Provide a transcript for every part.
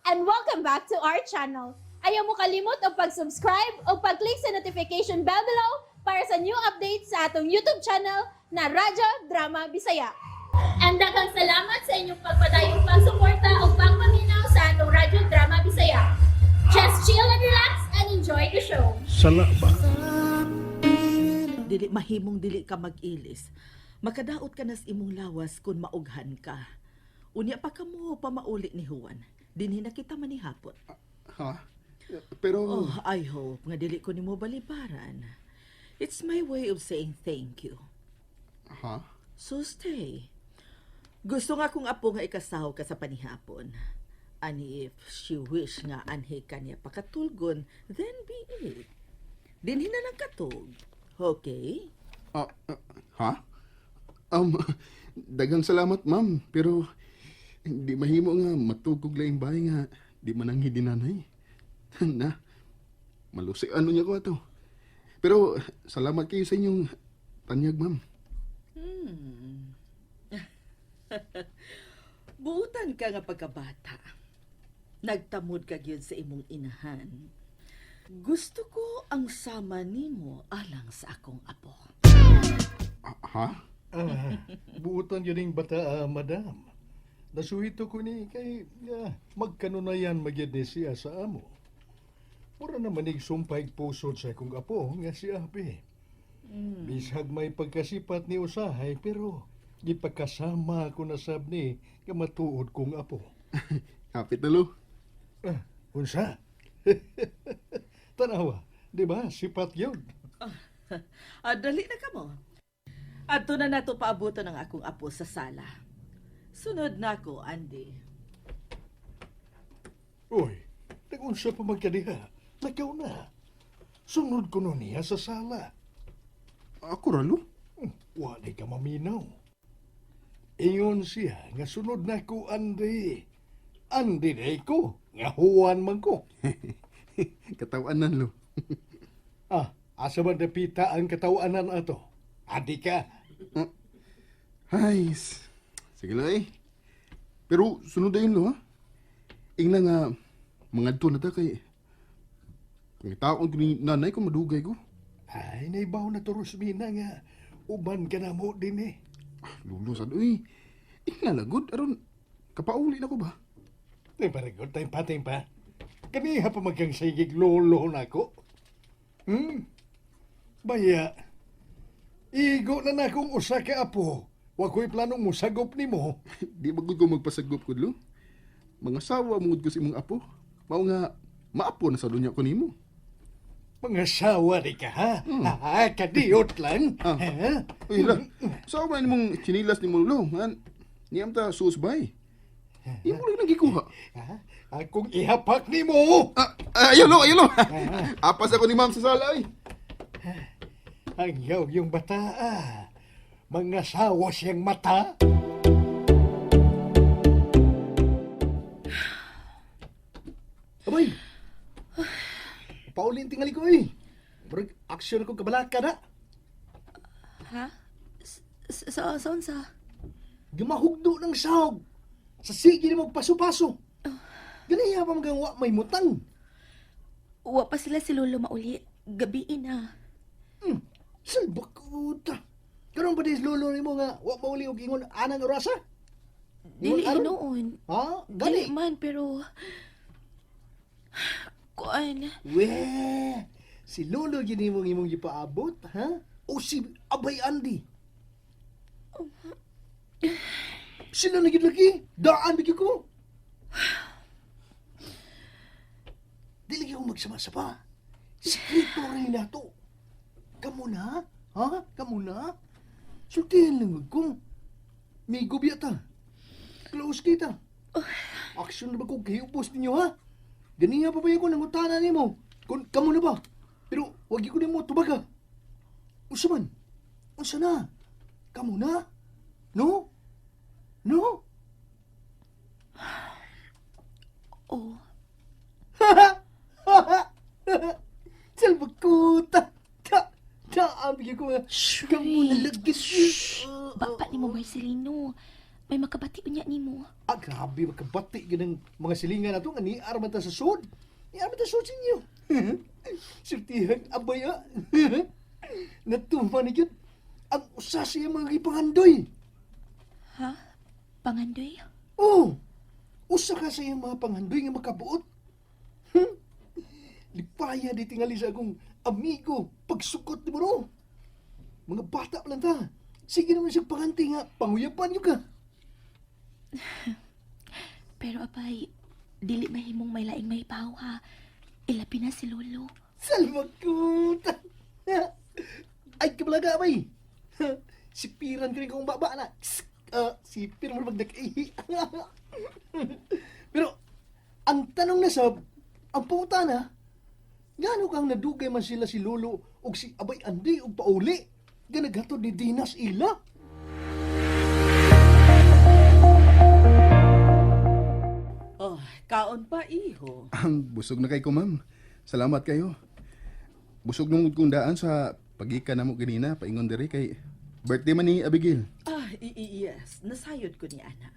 And welcome back to our channel. Ayaw mo kalimot og pag-subscribe o pag-click sa notification bell below para sa new updates sa atong YouTube channel na Radyo Drama Bisaya. And daghang salamat sa inyong pagpadayong pagsuporta o pagpaminaw sa atong Radyo Drama Bisaya. Just chill and relax and enjoy the show. Sala ba? Dili mahimong dili ka mag-ilis. Makadaot ka nas imong lawas kung maughan ka. Unya pa kamo pamauli ni Juan. Dinhi na kita manihapon. Ha? Pero Oh, I hope nga dili ko nimo balibaran. It's my way of saying thank you. Ha? So stay. Gusto nga kong apo nga ikasaw ka sa panihapon. And if she wish nga anhi ka niya pakatulgon, then be it. Dinhi na lang katog. Okay? Ah, ah, ha? Daghang salamat, ma'am. Pero hindi mahimo nga matugog laing bahay nga di man ang hidinanay. Na, malusi ano niya ko ato. Pero salamat kayo sa inyong tanyag, ma'am. Buutan ka nga pagkabata. Nagtamod ka gyud sa imong inahan. Gusto ko ang sama nimo alang sa akong apo. Ah, ha? Ah, buutan yun yung bata, ah, madam. Nasuhito ko ni kay magkanunayan magyad ni siya sa amo. Mura naman ig sumpay pusod sa akong apo nga si Abe. Bisag may pagkasipat ni usahay, pero gipakasama ko na sab ni nga matuod kong apo. Kapit na lo. Ah, unsa? Tanawa, di ba? Sipat yun. Ah, dali na kamo. Adto na nato paabuton ang akong apo sa sala. Sunod na ko, Andy. Uy, nag-unsa pa magkadiha. Lakaw na. Sunod ko nun niya sa sala. Ako ra lo. Wala ka maminaw. Ingon siya nga sunod na ko, Andy. Andy na ko, nga huwan man ko. Katawanan lo. Ah, asa man dapita ang katawanan ato? Adi ka. Ay, sige lang eh. Pero sunod dayon lo ha. Ingna nga mga na ta kay pangitaon ko ni nanay ko madugay ko. Ay, naibaw na to, Rosmina, nga uban ka na mo din eh. Ah, lulo sad uy. Ingna lagod aron kapauli na ko ba? Ay, paragod, tayo pa, tayo pa. Kaniha pa magkang sigig lolo na ko. Baya, igo na na akong usa ka apo. Wa ko'y planong musagop nimo. Di ba gud ko magpasagop ko lo? Mga sawa mo ko sa imong apo. Mao nga maapo na sa dunya ko nimo. Mga sawa di ka, ha? Ha, kadiyot lang. Ah. Ha? Uy la, sawa man nimong chinilas nimo lo. Han, niyam ta susbay. Imo lang nagikuha. Ha? Akong ihapak nimo. Ah, ah, ayaw lo, ayaw lo. Apas ako ni ma'am sa sala ay. Ang yaw yung bata, ah. Mga sawa siyang mata. Abay! Paulin tingali ko eh. Murag action ko kabalaka na. Ha? Sa unsa? Gimahugdo ng sahog. Sa sige ni magpaso-paso. Ganiya pa magawa may mutang. Wa pa sila si Lolo mauli. Gabi na. Salbakuta. Karon pa dis lolo nimo nga wa mauli og ingon anang orasa? Dili Ingon aron? hinuon. Ha? Dili Gani. man, pero kuan, We, si lolo gini mong imong gipaabot, ha? O si Abay Andy? Sila na gid lagi. Daan bigyan ko. Dili ko magsama-sama. Sikreto rin na to. Kamu na? Ha? Kamu na? Sultihin lang ko. May gubya ta. Close kita. Action na ba kung kahiubos ninyo, ha? Ganiya pa ba yung nangutana nimo? Kung kamo na ba? Pero wag ko nimo tubaga. Unsa man? Unsa na? Kamo na? No? No? Oh. Salbakuta! Ta! Ta! Ang bigyan ko nga. Kamo na lagi. Shh! Bapa nimo, Marcelino. May makabati unya nimo. Ah, grabe, makabati yun ang mga silingan na to. Nga niar man ta sa sud. Niar man ta sa sud sa inyo. Sirtihan, abay ah. Natuman ni yun. Ang usa siya mga gipangandoy. Ha? Pangandoy? Oh, usa ka sa iyang mga panghandoy nga makabuot. Lipaya di tingali sa akong amigo pagsukot ni mo. Mga bata pa lang ta. Sige naman siya panganti nga, panguyapan yun ka. Pero apay, dili mahimong may laing may ha. Ilabi na si Lolo. Salmakuta! Ay, kabalaga, bay! Sipiran ka rin kong baba na. Sipir mo magdakaihi. Pero, ang tanong na sab, ang puta na, ngano kang nadugay man sila si Lolo og si Abay Andi og pauli? Ganaghatod ni Dinas ila. Oh, kaon pa, iho. Ang busog na kay ko, ma'am. Salamat kayo. Busog nung kong daan sa pagika na mo ganina, paingon diri kay birthday man ni Abigail. Ah, yes. Nasayod ko ni Ana.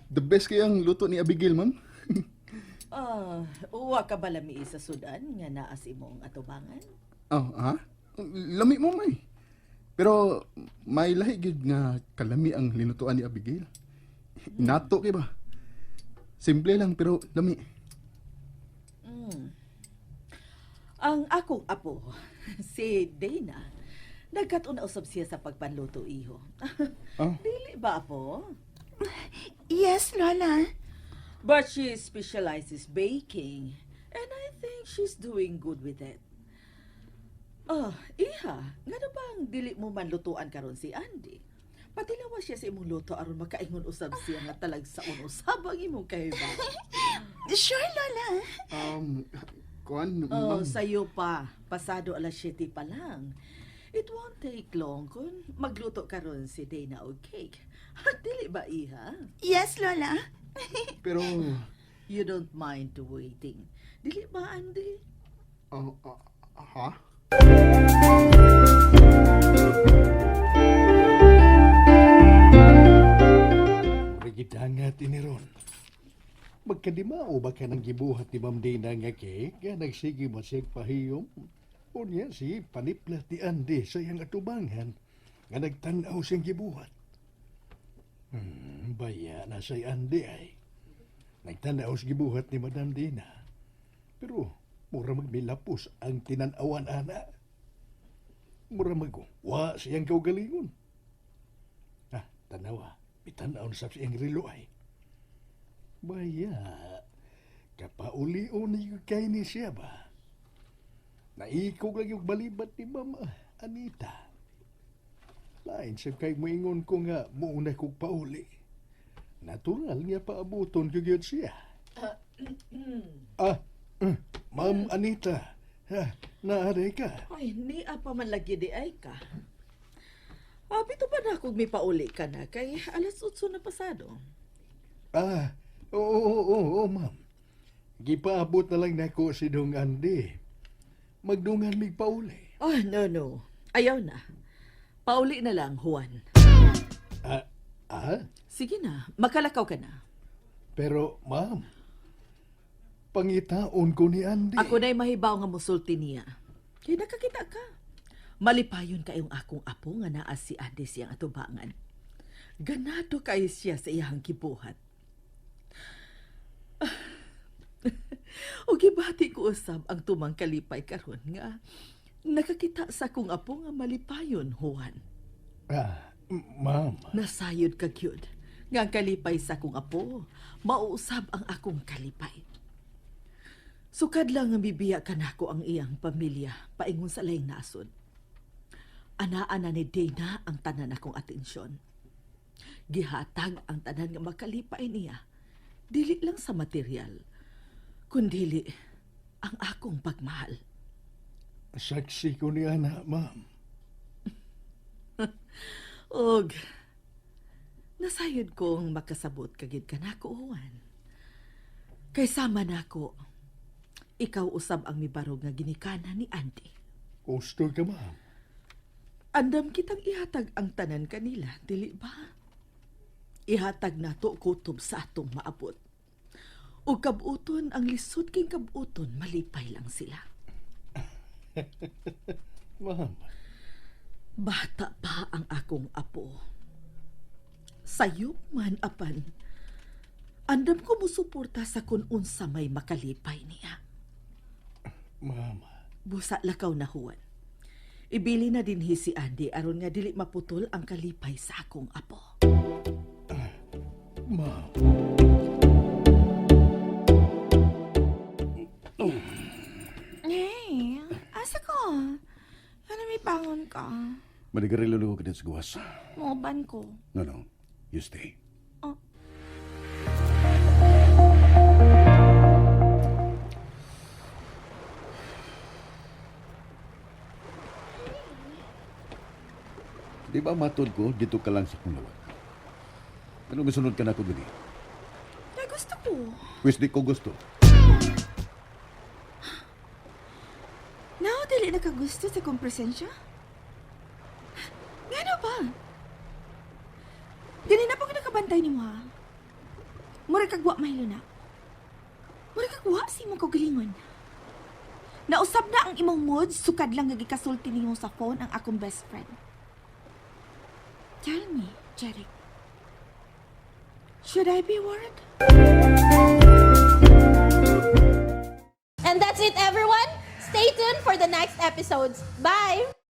The best kay ang luto ni Abigail, ma'am. Ah, uwa ka ba lami sa sudan nga naa sa imong atubangan? Oh, ha? Lami mo, may. Pero may lahi gyud nga kalami ang linutuan ni Abigail. Nato kay ba? Simple lang pero lami. Ang akong apo, si Dana, nagkat-on na usab siya sa pagpanluto, iho. Oh. Dili ba, apo? Yes, Lola. But she specializes baking, and I think she's doing good with it. Oh, iha, ngano bang dili mo man lutuan karon si Andy? Patilawa siya sa imong luto aron makaingon usab siya nga talag sa usab ang imong kahiba. Sure, Lola. Kuan, Oh, ma'am. sayo pa. Pasado alas 7 pa lang. It won't take long kung magluto karon si Dana og cake. Dili ba, iha? Yes, Lola. Pero You don't mind waiting. Dili ba, Andy? oh, ha? Rigidangat iniron. Magkadimao ba ka ng gibuhat ni Ma'am Dina nga cake? Nga nagsige mo siyang pahiyom. Unya si panipla ti Andy sa iyang atubangan nga nagtanaw siyang gibuhat. Baya na say Andy ay. Nagtanaw sa gibuhat ni Madam Dina. Pero mura magmilapos ang tinanawan ana. Mura mag wa siyang kaugalingon. Ah, tanawa. Bitanaw na sa siyang relo ay. Baya, kapauli-uli kay ni siya ba? Naikog lang yung balibat ni Mama Anita. Lain siya kay moingon ko nga muuna kog pauli. Natural nga paabuton ko gyud siya. Ah, Ma'am Anita, ha, naare ka. Ay, niya pa man lagi di ay ka. Ah, pito ba na kung may pauli ka na kay alas 8 na pasado. Ah, oo, oo, oo, oo, ma'am. Gipaabot na lang nako si Dong Andy. Magdungan mig pauli. Oh, no, no. Ayaw na. Pauli na lang, Juan. Ah, ah? Sige na, makalakaw ka na. Pero, ma'am, pangitaon ko ni Andy. Ako na'y mahibaw nga musulti niya. Kaya nakakita ka. Malipayon kayong akong apo nga naa si Andy siyang atubangan. Ganado kayo siya sa iyang gibuhat. O gibati ko usab ang tumang kalipay karon nga nakakita sa akong apo nga malipayon, Juan. Ah, ma'am. Nasayod ka gyud nga ang kalipay sa akong apo, mauusab ang akong kalipay. Sukad lang nga bibiya kanako ang iyang pamilya paingon sa laing nasod. Anaa na ni Dana ang tanan akong atensyon. Gihatag ang tanan nga makalipay niya. Dili lang sa material, kundili ang akong pagmahal. Saksi ko ni ana, ma'am. Og nasayod kong makasabot kagid kanako, Juan. Kay sama nako. Ikaw usab ang mibarog nga ginikanan ni Andy. Gusto ka, ma'am. Andam kitang ihatag ang tanan kanila, dili ba? Ihatag nato kutob sa atong maabot. Ug kabuton ang lisod king kabuton, malipay lang sila. Ma'am, Bata pa ang akong apo. Sayop man apan. Andam ko musuporta sa kun unsa may makalipay niya. Ma'am. Busa lakaw na huwan. Ibili na dinhi si Andy aron nga dili maputol ang kalipay sa akong apo. Ma'am. Hey, asa ko? Ano may pangon ka? Manigarilyo ko ka din sa gawas. Mooban ko. No, no. You stay. Oh. Di ba matod ko, dito ka lang sa kong lawag. Ano misunod ka na ko gani? Kaya gusto ko. Pwes di ko gusto. Now, dili na ka gusto sa kong presensya? Ngano ba? Gani na po ka nakabantay ni mo, ha? Mura kag wa mahilo na. Mura kag wa sa imong kaugalingon. Nausab na ang imong mood, sukad lang nga gikasulti nimo sa phone ang akong best friend. Tell me, Jeric. Should I be worried? And that's it, everyone. Stay tuned for the next episodes. Bye!